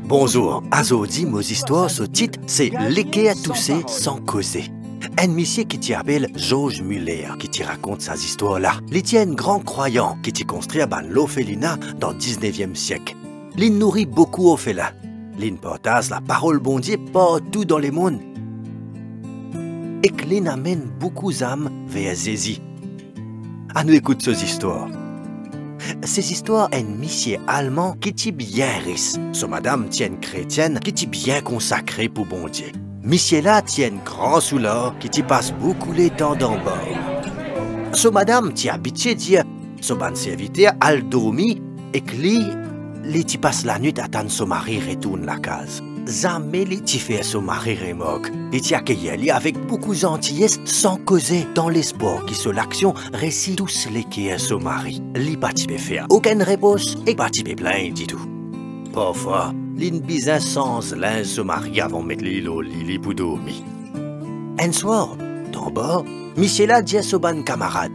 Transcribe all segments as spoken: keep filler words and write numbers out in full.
Bonzour, azordi mo zistwar so tit se Leker touse san koze. Enn misie ki ti apel George Muller ki ti rakont sa zistwar la. Li ti enn gran krwayan ki ti konstrir bann lorfelina dan dizneviem siek. Li nouri boukou orfelin. Li partaz laparol Bondie partou dan lemond. Ek li amenn boukou zam ver Zezi. Anou ekout so zistwar. Se zistwar enn misie Alman ki ti bien ris. So madam ti enn kretienn ki ti bien konsakre pou Bondie. Misie la ti enn gran soular ki ti pas boukou letan dan bar. So madam ti abitie dir so bann serviter al dormi ek li, li ti pas lanwit atann so mari retourn lakaz. Zame li ti fer so mari remark. Li ti akeyir li avek boukou zanties san koze, dan lespwar ki so laksion resi tous leker so mari. Li pa ti pe fer okenn repros e pa ti pe plingn ditou. Parfwa, li'nn bizin sanz linz so mari avan met li lor li, li pou dormi. Enn swar, dan bar, misie la dir so bann kamarad,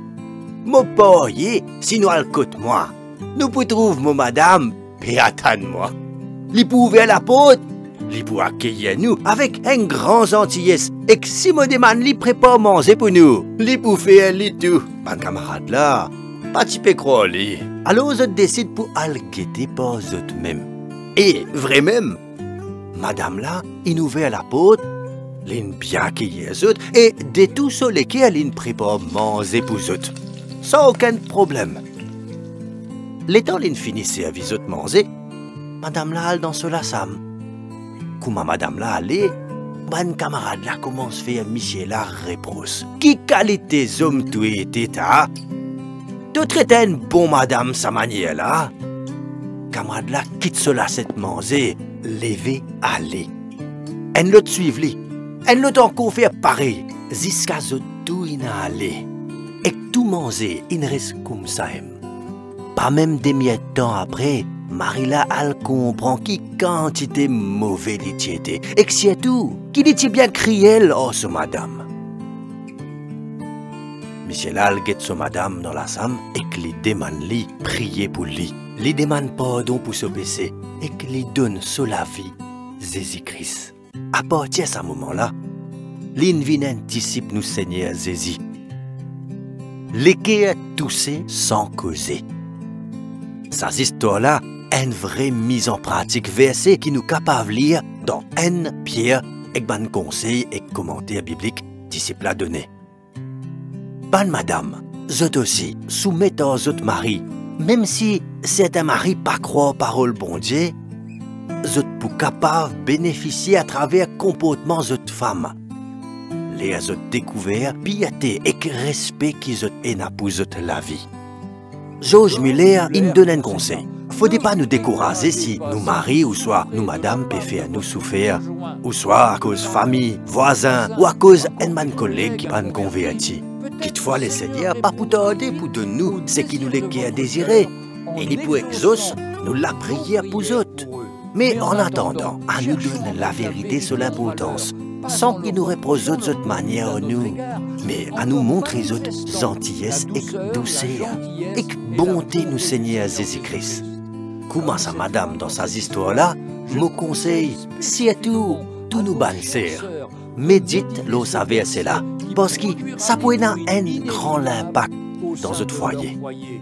"Mo parye, si nou al kot mwa, nou pou trouv mo madam pe atann mwa. Li pou ouver laport, li pou akeyir nou avek enn gran zanties, ek si mo demann li prepar manze pou nou, li pou fer li tou." Bann kamarad la pa ti pe krwar li. Alor zot desid pou al gete par zot mem. E vremem, madam la inn ouver laport, li'nn bien akeyir zot e de tou so leker li'nn prepar manze pou zot, san okenn problem. Letan li'nn fini servi zot manze, madam la al dan so lasam. Kouma madam la ale, bann kamarad la koumans fer misie la repros. "Ki kalite zom to ete ta? To tret enn bon madam sa manier la?" Kamarad la kit so lasiet manze, leve, ale. Enn lot swiv li, enn lot ankor fer parey, ziska zot tou inn ale. Ek tou manze inn res koumsa mem. Pa mem demi-er-d-tan apre, mari la al konpran ki kantite move li ti ete, ek sirtou ki li ti bien kriel ar so madam. Misie la al get so madam dan lasam ek li demann li priye pou li. Li demann pardon pou so pese ek li donn so lavi Zezi Kris. Apartir sa moman la, li'nn vinn enn disip nou Segner Zezi. Leker touse san koze. Sa zistwar la enn vre miz an pratik verse ki nou kapav lir dan enn Pier ek bann konsey ek komanter biblik disip la done. Bann madam, zot osi, soumet ar zot mari, mem si sertin mari pa krwar parol Bondie, zot pou kapav benefisie atraver konportman zot fam, ler zot dekouver pirte ek respe ki zot ena pou zot lavi. George Muller inn donn enn konsey. Fode pa nou dekouraze si nou mari ouswa nou madam pe fer nou soufer, ouswa akoz fami, vwazin, ou akoz enn bann koleg ki pa'nn konverti. Kitfwa Lesegner pa pou tarde pou donn nou seki nou leker dezire, e li pou exos nou lapriyer pou zot. Me an atandan, anou donn laverite so linportans, san ki nou repros zot zot manier ar nou, me anou montre zot zanties ek douser, ek bonte nou Segner Zezi Kris. Kouma sa madam dan sa zistwar la, mo konsey sirtou tou nou bann ser, medit lor sa verse la, parski sa pou ena enn gran linpak dan zot fwaye.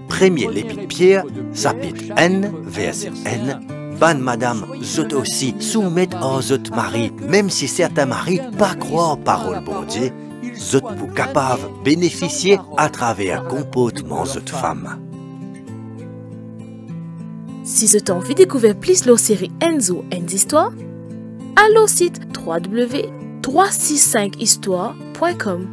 Premie Lepit Pier, sapit enn, verse enn, bann madam, zot osi soumet ar zot mari, mem si sertin mari pa krwar parol Bondie, zot pou kapav benefisie atraver konportman zot fam. Si zot anvi dekouver plis lor seri Enn zour enn zistwar, al lor sit trois W trois six cinq histoire point com.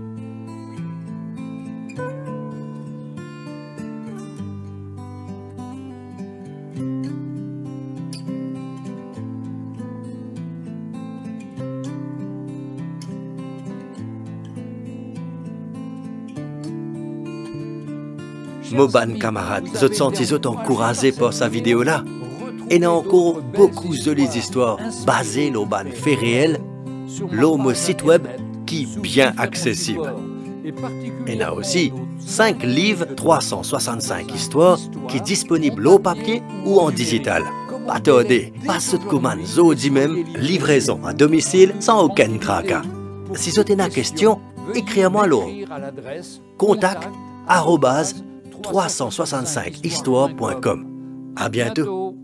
Mo bann kamarad, zot santi zot ankouraze par sa video la? Ena ankor boukou zoli zistwar baze lor bann fe reel lor mo sit web ki bien aksesib. Ena osi sink liv, trwa san swasann-sink istwar ki disponib lor papie ou an dizital. Pa tarde, pas zot komann zordi mem, livrezon a domisil san okenn traka. Si zot ena kestion, ekrir mwa lor kontak arobaz trwa san swasann-sink istwar pwin kom. A biento.